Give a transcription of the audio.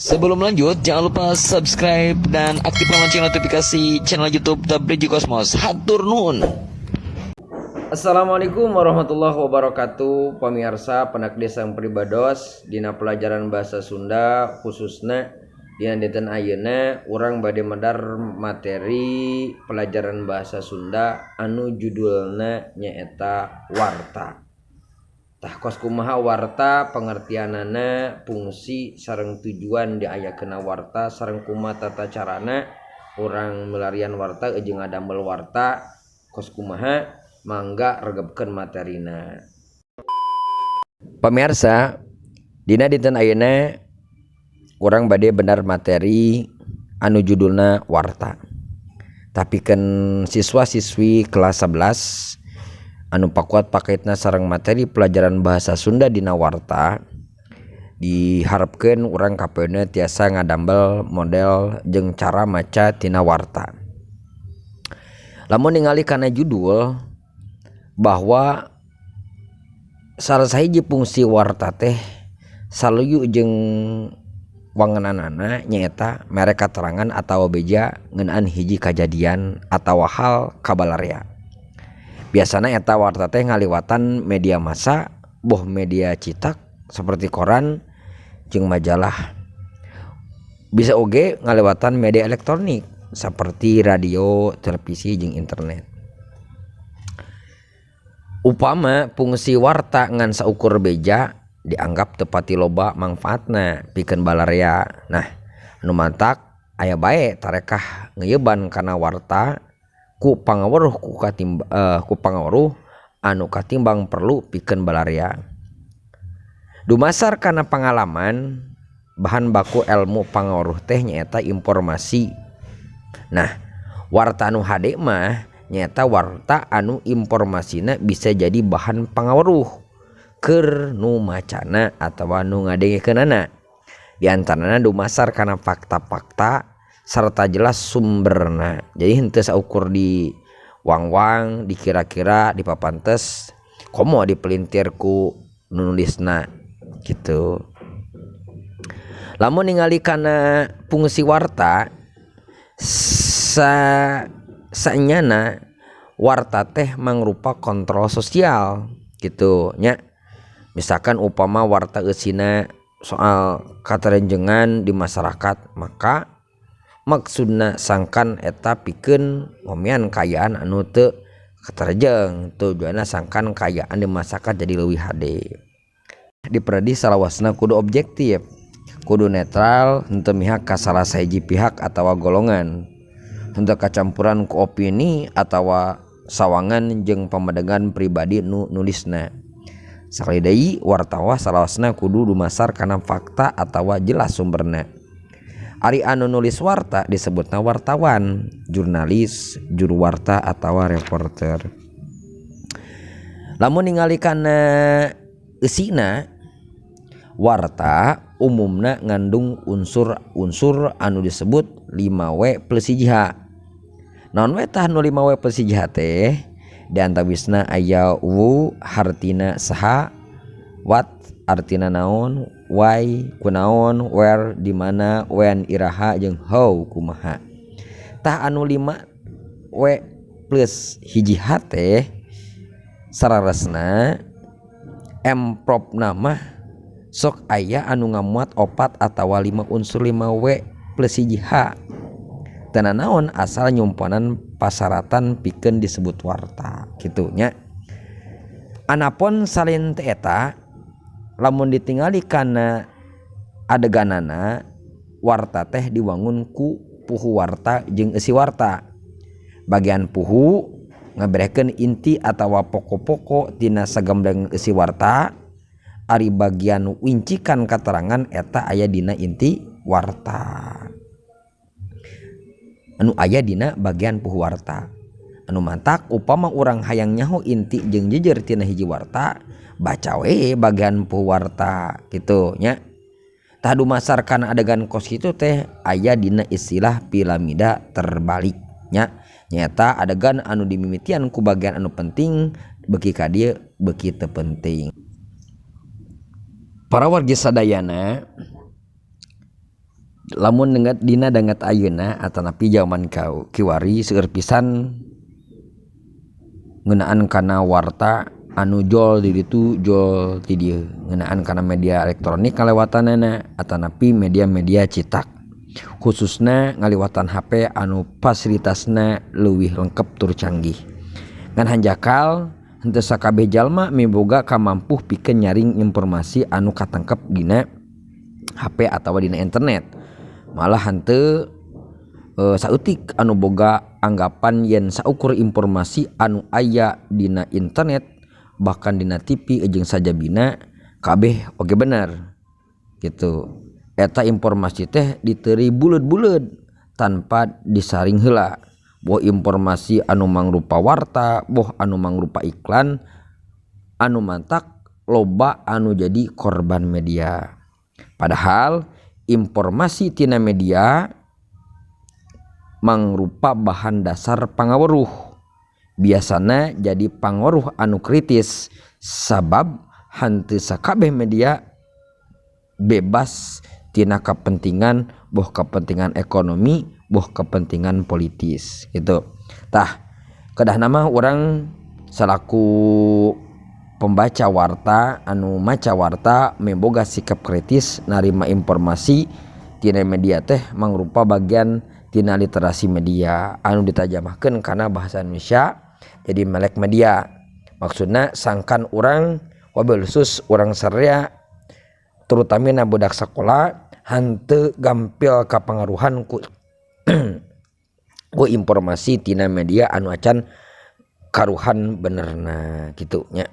Sebelum lanjut, jangan lupa subscribe dan aktifkan lonceng notifikasi channel YouTube The Bridge Cosmos. Hatur nuhun. Assalamualaikum warahmatullahi wabarakatuh. Pemirsa penak desa pribados, dina pelajaran bahasa Sunda, khususnya dina dinten ayeuna, urang bade medar materi pelajaran bahasa Sunda anu judulna nyaeta warta. Tah, kos kumaha warta, pengertianana, fungsi sareng tujuan diayakeuna warta, sareng kumaha tata carana urang milarian warta jeung ngadamel warta kos kumaha, mangga regepkeun materina. Pemirsa, dina dinten ayeuna urang bade medar materi anu judulna warta. Tapi kan siswa-siswi kelas 11 anu pakuat pakaitna sareng materi pelajaran bahasa Sunda dina warta, diharapkeun urang kapayunna tiasa ngadamel model jeung cara maca tina warta. Lamun ningali kana judul, bahwa salah sahiji fungsi warta teh saluyu jeung wangenanana nyaeta mere katerangan atawa beja ngeunaan hiji kajadian atawa hal ka balarea. Biasana eta warta teh ngaliwatan media massa, boh media citak seperti koran jeung majalah, bisa oge ngaliwatan media elektronik seperti radio, televisi, jeung internet. Upama fungsi warta ngan saukur beja, dianggap teu pati loba mangfaatna pikeun balarea. Nah, nu matak aya bae tarekah ngeuyeban kana warta ku pangaweruh ku pangaweruh anu katimbang perlu pikeun balarea. Dumasar kana pangalaman, bahan baku elmu pangaweruh teh nyaeta informasi. Nah, warta anu hade mah nyaeta warta anu informasina bisa jadi bahan pangaweruh keur nu macana atawa nu ngadengekeunana, diantarana dumasar kana fakta-fakta serta jelas sumberna. Jadi henteu saukur di wang-wang, dikira-kira, dipapantes, komo dipelintir ku nu nulisna gitu. Lamun ningali kana fungsi warta, saenyana warta teh mangrupa kontrol sosial gitu nya. Misalkan upama warta eusina soal katarenjengan di masyarakat, maka maksudna sangkan eta pikeun ngomean kaayaan anu teu katarejeng, tujuanna sangkan kaayaan di masyarakat jadi leuwih hade. Dipredih salawasna kudu objektif, kudu netral, henteu mihak ka salah sahiji pihak atawa golongan, henteu kacampuran ku opini atawa sawangan jeung pamedegan pribadi nu nulisna. Sakali deui, warta salawasna kudu dumasar kana fakta atawa jelas sumberna. Ari anu nulis warta disebutna wartawan, jurnalis, juru warta, atawa reporter. Lamun ningali kana eusina, warta umumna ngandung unsur-unsur anu disebut 5W plus 1H. Naon we tah nu 5W plus 1H teh? Di antawisna aya who hartina saha, what artina naon, why kunaon, where di mana, when iraha, jeung how kumaha. Tah, anu 5W plus 1H teh saleresna empropna mah sok aya anu ngamuat opat atawa lima unsur 5W plus 1H. Teu nanaon, asal nyumponan pasaratan pikeun disebut warta kitu nya. Anapun salin ti eta, lamun ditingali kana adeganana, warta teh diwangun ku puhu warta jeung eusi warta. Bagian puhu ngaberekeun inti atawa pokok-pokok tina sagembleng eusi warta, ari bagian wincikan katerangan eta aya dina inti warta anu aya dina bagian puhu warta. Anu matak upama urang hayang nyaho inti jeung jejer tina hiji warta, baca we bagian puhu warta kitu nya. Tah, dumasar kana adegan kos kitu teh aya dina istilah piramida terbalik nya, nyaeta adegan anu dimimitian ku bagian anu penting beuki ka dieu beuki teu penting. Para wargi sadayana. Lamun dina danget ayeuna atanapi jaman kiwari seueur pisan ngeunaan kana warta anu jol di ditu jol ti dieu ngeunaan kana media elektronik ngalewatanana atanapi media-media citak khususna ngaliwatan HP anu fasilitasna leuwih lengkep tur canggih. Ngan hanjakal henteu sakabeh jalma miboga kamampuh pikeun nyaring informasi anu katangkep dina HP atawa dina internet. Malah henteu saeutik anu boga anggapan yen saukur informasi anu aya dina internet bahkan dina TV jeung sajabina kabeh oge bener kitu. Eta informasi teh diteuri buleud-buleud tanpa disaring heula boh informasi anu mangrupa warta boh anu mangrupa iklan anu mantak loba anu jadi korban media. Padahal informasi tina media mangrupa bahan dasar pangaweruh biasana jadi pangaweruh anu kritis sabab henteu sakabeh media bebas tina kepentingan boh kepentingan ekonomi boh kepentingan politis gitu. Tah kedahna mah urang salaku pembaca warta anu maca warta miboga sikap kritis narima informasi tina media teh mangrupa bagian tina literasi media anu ditarjamahkeun kana bahasa Indonesia jadi melek media. Maksudna sangkan urang wabil khusus urang sararea terutamina budak sakola henteu gampil kapangaruhan ku informasi tina media anu acan karuhan benerna kitu nya.